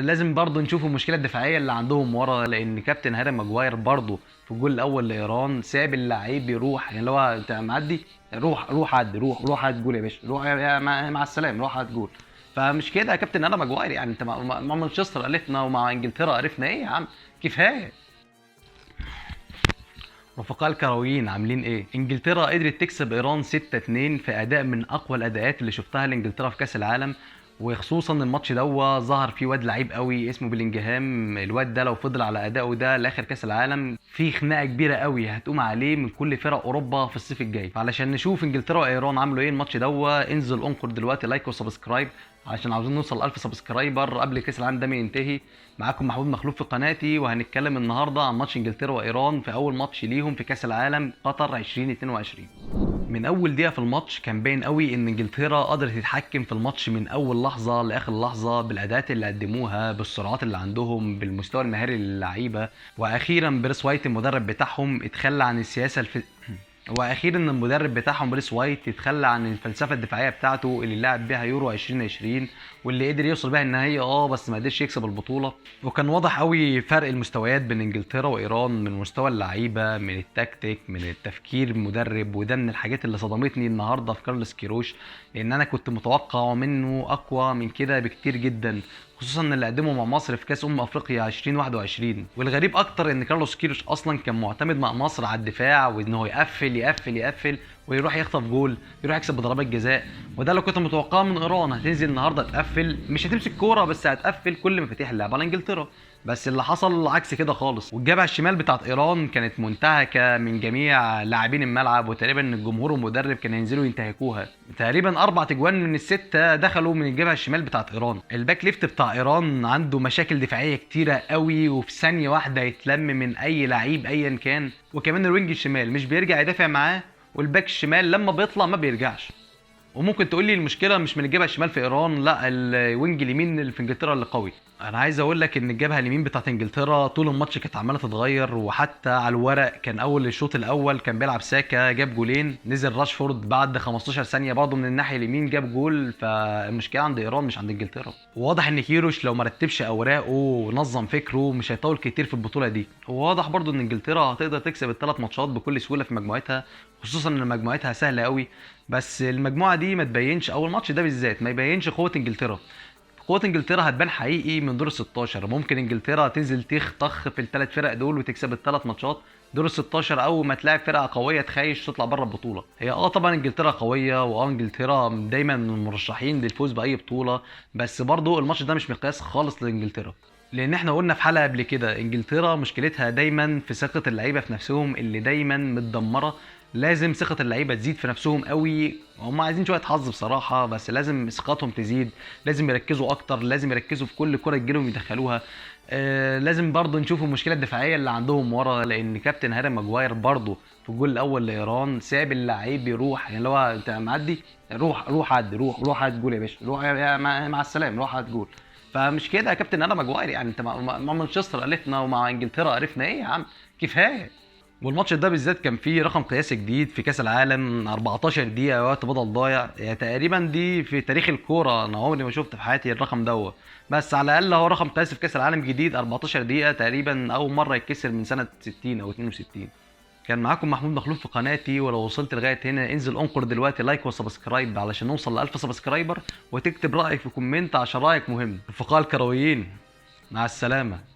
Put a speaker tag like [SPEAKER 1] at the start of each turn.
[SPEAKER 1] لازم برضه نشوف المشكلة الدفاعية اللي عندهم ورا، لان كابتن هاري ماجواير برضه في الجول الاول لايران ساب اللعيب يروح، يعني اللي هو انت معدي روح روح عدي، روح روح هات جول يا باشا، روح مع السلامة، روح هات جول. فمش كده يا كابتن هاري ماجواير، يعني انت مع مانشستر قرفنا ومع انجلترا قرفنا، ايه يا عم كفاية. رفقاء الكرويين عاملين ايه؟ انجلترا قدرت تكسب ايران 6-2 في اداء من اقوى الاداءات اللي شفتها لانجلترا في كاس العالم، وخصوصا الماتش دوا ظهر فيه واد لعيب قوي اسمه بلينجهام. الواد ده لو فضل على اداؤه ده لاخر كاس العالم في خناقه كبيرة قوي هتقوم عليه من كل فرق اوروبا في الصيف الجاي. فعلشان نشوف انجلترا وايران عملوا ايه الماتش دوا، انزل انقر دلوقتي like و subscribe عشان عاوزين نوصل 1000 subscriber قبل كاس العالم ده ما ينتهي. معاكم محمود مخلوف في قناتي، وهنتكلم النهارده عن ماتش انجلترا وايران في اول ماتش ليهم في كاس العالم قطر 2022. من اول دقيقة في الماتش كان باين قوي ان انجلترا قدرت تتحكم في الماتش من اول لحظة لاخر لحظة، بالاداءات اللي قدموها، بالسرعات اللي عندهم، بالمستوى المهاري للعيبة. واخيرا بريس وايت المدرب بتاعهم اتخلى عن السياسة واخيرا المدرب بتاعهم بريس وايت اتخلى عن الفلسفة الدفاعية بتاعته اللي لعب بيها يورو 2020 واللي قدر يوصل بيها النهائي، بس ما قدرش يكسب البطولة. وكان واضح قوي فرق المستويات بين انجلترا وايران، من مستوى اللعيبة، من التكتيك، من التفكير المدرب. وده من الحاجات اللي صدمتني النهارده في كارلوس كيروش، لان انا كنت متوقع منه اقوى من كده بكتير جدا، خصوصا اللي قدمه مع مصر في كاس افريقيا 2021. والغريب اكتر ان كارلوس كيروش اصلا كان معتمد مع مصر على الدفاع، وان هو يقفل يقفل يقفل ويروح يخطف جول، يروح يكسب بضربات جزاء. وده اللي كنت متوقعه من ايران، هتنزل النهارده تقفل، مش هتمسك كورة بس هتقفل كل مفاتيح اللعب على انجلترا. بس اللي حصل عكس كده خالص، والجبهه الشمال بتاعت ايران كانت منتهكه من جميع لاعبين الملعب، وتقريبا الجمهور والمدرب كانوا ينزلوا ينتهكوها. تقريبا 4 اجوان من ال6 دخلوا من الجبهة الشمال بتاعت ايران. ال back left بتاع ايران عنده مشاكل دفاعية كتيرة قوي، وفي ثانية واحدة يتلم من اي لعيب ايا كان. وكمان ال wing الشمال مش بيرجع يدافع معاه، وال back الشمال لما بيطلع ما بيرجعش. وممكن تقول لي المشكلة مش من الجبهة الشمال في ايران، لا ال wing اليمين اللي في انجلترا اللي قوي. انا عايز اقول لك ان الجبهة اليمين بتاعت انجلترا طول الماتش كانت عماله تتغير، وحتى على الورق كان اول الشوط الاول كان بيلعب ساكا جاب جولين، نزل راشفورد بعد 15 ثانية برضه من الناحية اليمين جاب جول. فالمشكلة عند ايران مش عند انجلترا. وواضح ان كيروش لو ما رتبش اوراقه ونظم فكرة مش هيطول كتير في البطولة دي. وواضح برضه ان انجلترا هتقدر تكسب الثلاث ماتشات بكل سهولة في مجموعتها، خصوصا ان مجموعتها سهلة قوي. بس المجموعة دي ما تبينش، او الماتش ده بالذات ما يبينش قوة انجلترا. قوة انجلترا هتبان حقيقي من دور ال 16. ممكن انجلترا تنزل تخ طخ في الثلاث فرق دول وتكسب الثلاث ماتشات دور ال 16، اول ما تلاعب فرقه قوية تخيش تطلع بره البطولة. هي طبعا انجلترا قوية، انجلترا دايما من المرشحين للفوز باي بطوله، بس برضو الماتش ده مش مقياس خالص لانجلترا، لان احنا قلنا في حلقة قبل كده انجلترا مشكلتها دايما في ثقة اللعيبة في نفسهم اللي دايما متدمره. لازم ثقة اللعيبة تزيد في نفسهم قوي، هم عايزين شوية حظ بصراحة، بس لازم ثقتهم تزيد، لازم يركزوا اكتر، لازم يركزوا في كل كره تجيلهم يدخلوها. لازم برضه نشوف المشكلة الدفاعية اللي عندهم ورا، لان كابتن هاري ماجواير برضه في الجول الاول لايران ساب اللعيب يروح، يعني اللي هو انت معدي روح روح عدي، روح روح هات جول يا باشا، روح مع السلامة، روح هات جول. فمش كده يا كابتن هاري ماجواير، يعني انت مع مانشستر قرفنا ومع انجلترا قرفنا، ايه يا عم كفاية. والماتش ده بالذات كان فيه رقم قياسي جديد في كاس العالم، 14 دقيقة وقت بدل ضايع، يعني تقريبا دي في تاريخ الكورة انا عمري ما شفت في حياتي الرقم دوت، بس على الاقل هو رقم قياسي في كاس العالم جديد، 14 دقيقة تقريبا اول مرة يتكسر من سنة 60 او 62. كان معاكم محمود مخلوف في قناتي، ولو وصلت لغاية هنا انزل انقر دلوقتي like و subscribe علشان نوصل ل 1000 subscriber، وتكتب رايك في comment عشان رايك مهم. رفقاء الكرويين مع السلامة.